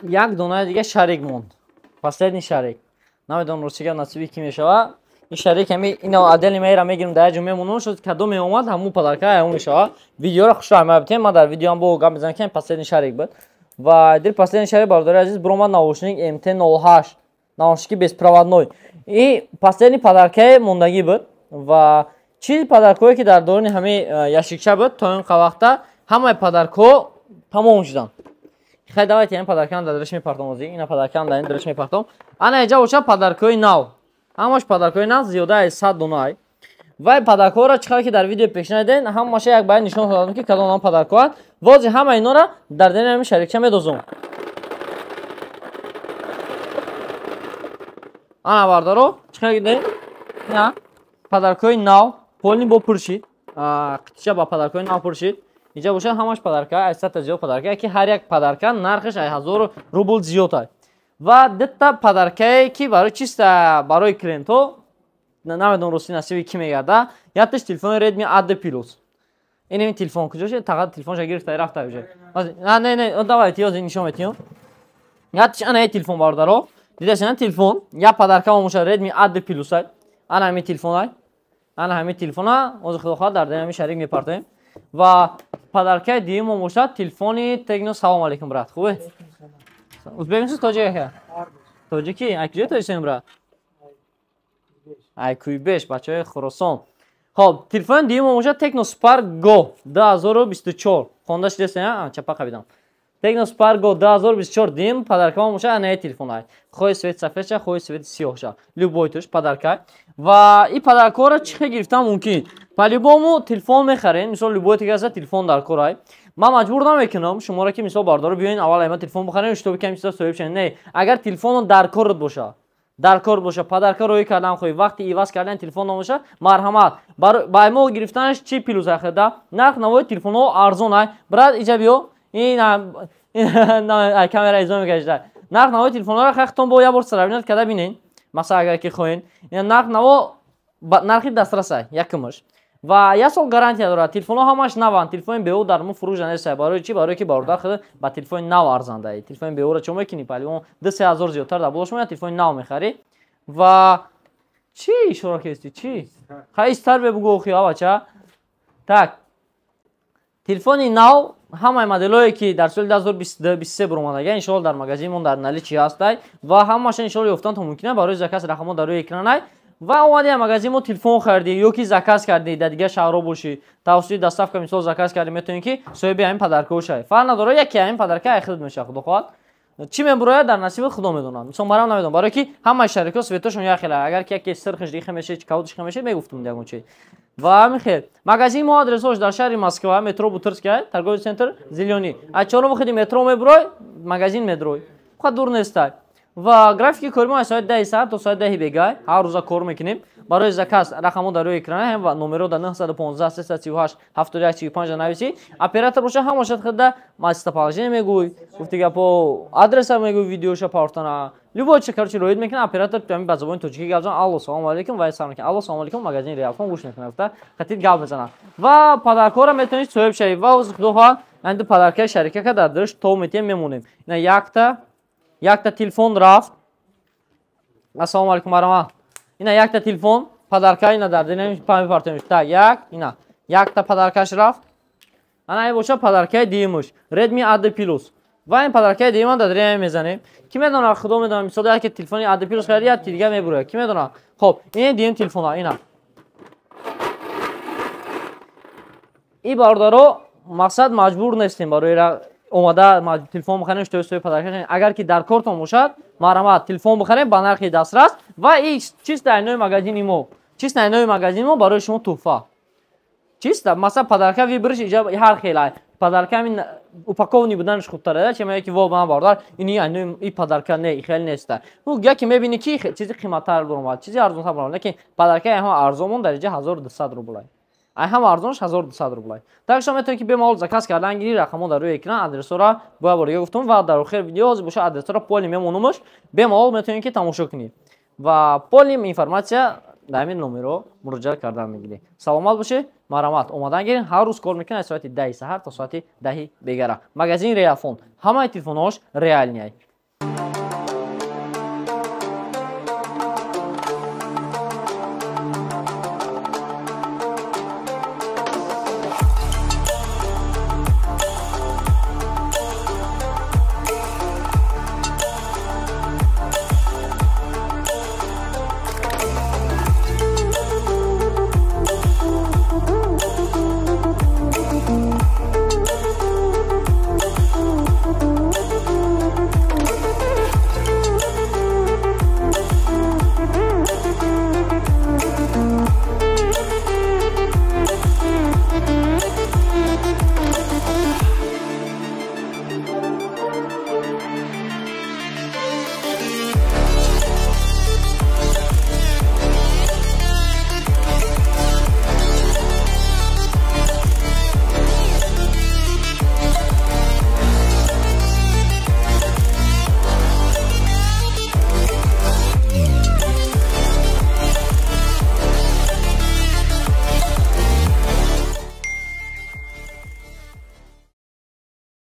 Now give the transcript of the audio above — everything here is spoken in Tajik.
Як донаи дига шарик монд. Последний шарик. Намедонам ростига насиби ки мешава. Ин шарик ҳами ина отдельный меира мегирем, дар ҷо мемонам, шуд кадом меомад, ҳамун подарка ҳамун мешава. Видеоро хушро ҳама битем, ман дар видеоам бо гап мезанам ки последний шарик буд. Ва дил последний шарик, бародари азиз, буромад наушник MT08, наушники беспроводной. И последний подаркаи мондагӣ буд. Ва чизи подаркое ки дар дорони ҳамин ящикча буд, то ин вақта ҳамаи подаркҳо тамом шуданд. Хай, давайте ин подаркам дар дараш мепартом ози. Ина подаркам дар ин дараш мепартом. Ана иҷа боша подаркҳои нав. Ҳамаш подаркҳои нав, зиёда аз 100 дона. Вай подаркҳоро чӣ қадар ки дар видео пешина дидем, ҳамаша як баъд нишон додам ки кадом подаркҳоанд. Вози ҳама инора дар дени ҳамин шарикча медозум. Ана бардаро, чӣ қадар дидем? Ина подаркҳои нав, полни бо пур шид. Қитича ба подаркҳои нав пур шид. Инҷа бошад ҳамаш подарка, аз 100 та зиёд подарка, ки ҳар як подарка нархаш аз 1000 рубл зиёд аст. Ва дитта подаркае ки барои чиста, барои клиентҳо, намедонам рости насиби ки мегарда, якташ телефони Redmi A2 Plus. Ин ин телефон куҷо шуд? Тақат телефонша гирифта рафта уже. Не, не, давайте ёзи нишон метиҳам. Якташ ана телефон, бародаро. Дидашана телефон, як подарка мошад Redmi A2 Plus аст. Ана ҳамин телефон аст. Ана ҳамин телефона, ҳозир худо хоҳад дар ҳамин шарик мепартоем. Ва подаркаи дуюм бошад телефони Tecno. Салом алейкум, брат. Хубе? Узбекмисиз, тоҷик ака? Тоҷикӣ? Ай куҷои тоҷикистон, брат? Ай Куйбеш, бачаҳои Хуросон. Хоб, телефони дуюм бошад Tecno Spark Go 2024. Хонда шудест, чапа қабидам. Tecno Spark Go 2024 дуюм подаркамо бошад анаи телефон ай. Хоҳи цвет сафед ша, хоҳи цвет сиёҳ ша. Любой туш подарка. Ва ин подаркаҳоро чӣ хел гирифтан мумкин? По-любому телефон мехарем, мисол любой тига телефон дар кор ай. Ман маҷбур намекунам шуморо ки мисол бардоро биёин аввал айма телефон бихарем, чтобы кам чиза соҳиб шавем. Не, агар телефоно дар корат боша, дар кор боша, подарка роӣ кардан хоҳӣ, вақти иваз кардан телефон набоша, марҳамат. Ба мо гирифтанаш чӣ плюс ахида? Нарх навои телефонҳо арзон ай. Брат, иҷа биё. Ин камера изо мекашида. Нарх навои телефонҳоро хахтон бо як бор сравнивать карда бинен. Масалан, агар ки хоҳен, нарх наво нархи дастрас ай, якумаш. Ва як сол гарантия дорад. Телефонҳо ҳамаш наванд. Телефони беу дар мо фурӯш нест. Барои чӣ? Барои ки бародар худ ба телефони нав арзанда. Телефони беуро чӣ мекунӣ? Палион 2-3 ҳазор зиёдтар дар болош меояд, телефони нав мехарӣ. Ва чӣ ишора кардӣ? Чӣ? Хай истар бегӯ охи, бача. Так. Телефони нав ҳамаи моделҳое ки дар соли 2022-23 баромадага, иншоалло дар магазинмон дар наличии ҳастай ва ҳамаша иншоалло ёфтан то мумкин аст. Барои заказ рақамҳо дар рӯи экран ай. Ва омади магазин мо телефон хардӣ ё ки заказ кардӣ, дар дигар шаҳрҳо бошӣ, тавассути доставка мисол заказ кардӣ, метавонӣ ки соҳиби ҳамин подаркаҳо шавӣ. Фарқ надорад, яке ҳамин подарка ай худат мешавад, худо хоҳад. Чӣ мебурояд дар насиби худо медонад. Мисол марам намедонам, барои ки ҳамаи шарикҳо светошон як хел. Агар ки яке сирхиш диха мешавад, кавудиш мешавад, мегуфтум ягон чи. Ва ҳамин хел. Магазини мо адресош дар шаҳри Москва, метро Бутырская, торговый центр Зелёный. Аз чорум худи метро мебурой, магазин медрой. Худ дур нестай. Ва графики кори мо аз соати 10 саҳар то соати 10 бегай ҳар рӯза кор мекунем. Барои заказ рақамҳо дар рӯи экран ва номерҳо дар 915 338 71 35 нависӣ. Оператор боша ҳамаша худа местоположение мегӯй, гуфти гапо адреса мегӯй, видеоша партана. Любой чи короче роид мекунад, оператор ҳамин ба забони тоҷикӣ гап зан. Алло, салом алейкум, ва салом алейкум. Алло, салом алейкум, магазини Реалфон гӯш мекунад, гуфта хатид гап мезанад. Ва подаркҳоро метавонед соҳиб шавед. Ва худо хоҳад, ин подаркаи шарикака дар дарш то метиҳем мемонем. Ина якта телефон рафт. Ассалому алейкум, марҳамат. Ина якта телефон подарка ина дар динам пами партоем. Так, як, ина якта подаркаш рафт. Ана ин боша подаркаи дуюмаш Redmi A2 Plus. Ва ин подаркаи дуюмам дар динам мезанем. Ки медонад, худо медонад, мисол яке телефони A2 Plus хариди, як дига мебурояд. Ки медонад? Хоб, ин дуюм телефона, ина. И бародаро, мақсад маҷбур нестем барои омада телефон бихарем, что сои подарка. Агар ки дар кортон бошад, марҳамат, телефон бихарем ба нархи дастрас. Ва и чиста айнои магазини мо, чиста айнои магазини мо барои шумо туҳфа. Чиста, масалан, подарка выбериш иҷа ҳар хел ай. Подарка ҳамин упакованный буданаш хубтар ада, че меяки во ман бародар, ини айнои и подарка не, хеле неста. Ну, яке мебини ки чизи қиматтар баромад, чизи арзонтар баромад, лекин подарка ҳама арзонмон дар иҷа 1200 рубл ай. Ай ҳама арзонаш 1200 рубл. Так шумо метавонед ки бемалол заказ кардан гирӣ, рақамҳо дар рӯи экран, адресҳоро бо бор дига гуфтум ва дар охири видео ҳозир боша адресҳоро полный мемонумаш, бемалол метавонед ки тамошо кунед. Ва полный информация дар ҳамин номерҳо муроҷиат кардан мегиред. Саломат бошед, марҳамат, омадан гиред. Ҳар рӯз кор мекунед аз соати 10 саҳар то соати 10 бегара. Магазин Реалфон. Ҳамаи телефонҳош реальный.